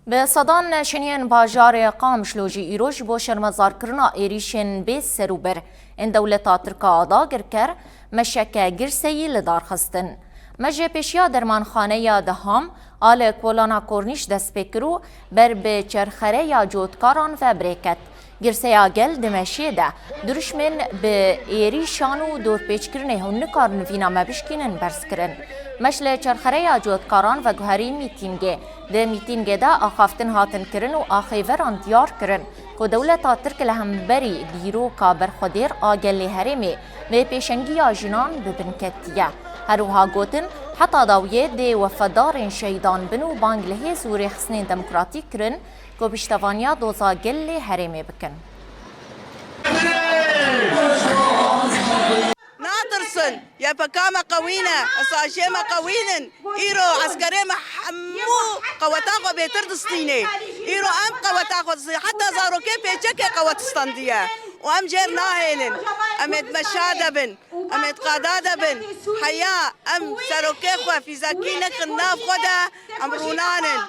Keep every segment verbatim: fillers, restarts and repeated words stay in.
Bi sedan neşeniyên bajarê Qamişlo jî îro ji bo şermezarkirina êrîşên bê serûber ên dewleta Tirk a dagirker meşeke girseyî li dar xistin. Me ji pêşiya dermanxaneya Deham a li kolana Kornîş dest pê kir û ber bi çerxereya cotkaran ve birêket. Girseya gel di meşê de dirûşmên bi êrîşan û dorpêçkirinê hûn nikarin vîna me bişkînin berz kirin. Me ji li çerxereya cotkaran veguherî mîtîngê. Di mîtîngê de axaftin hatin kirin û axêveran diyar kirin ku dewleta Tirk li hemberî dîroka berxwedêr a gelê herêmê bi pêşengiya jinan bi bin ketiye. Her wiha gotin, heta dawiyê dê wefedarên şehîdan bin û bang li hêz û rêxistinên demokratîk kirin ku piştevaniya doza gelê herêmê bikin. Natirsin, Y P K me qewî ne, S A J me qewî nin. Îro eskerê me hemû qeweta xwe bêtir distînê. Îro em qeweta xwe distînê. Heta zarokê pêçekê qewet standiye. Û em jêr nahêlin. Em ê di meşa de bin. Em ê di qada de bin. Heya em serokê xwe fîzekî nekin nav xwe de, em rûnanin.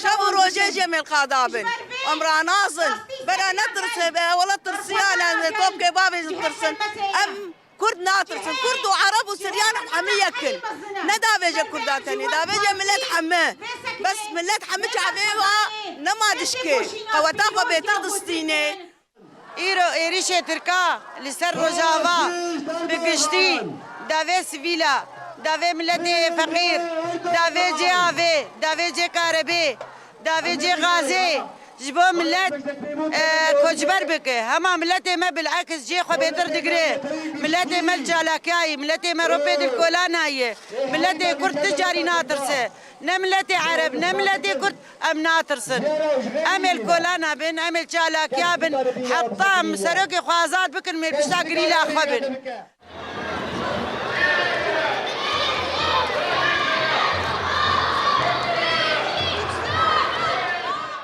Şev û rojê jî em ê li qada bin. Em ranazin. Bera netirse be, wela tirsiyane, em ê top kebabê jî tirsin. Em Kurd natirsin. Kurd û Ereb û Siryan hemî yek in. Ne davêje Kurdan tenê, davêje milet hemî. Bes milet hemî çavê wa nema dişkê. Qeweta xwe bêtir distînê. Îro êrîşê Tirka li ser Rojava bi giştî, davê sivîla, davê miletê feqîr, davê cê avê, davê cê karebê, davê cê gazê ji bo milet, e, koçber bike. Hema miletê me bil'eks cê xwe bêtir digire. Miletê me li çalakiyayî, miletê me ropê dil kolanayî. Miletê Kurd ti carî natirse. Ne miletê Ereb, ne miletê Kurd. Em natirsin. Em ê li kolana bin, em ê li çalakiya bin. Heta em serokê xwe azad bikin, em ê pişta girîla xwe bin.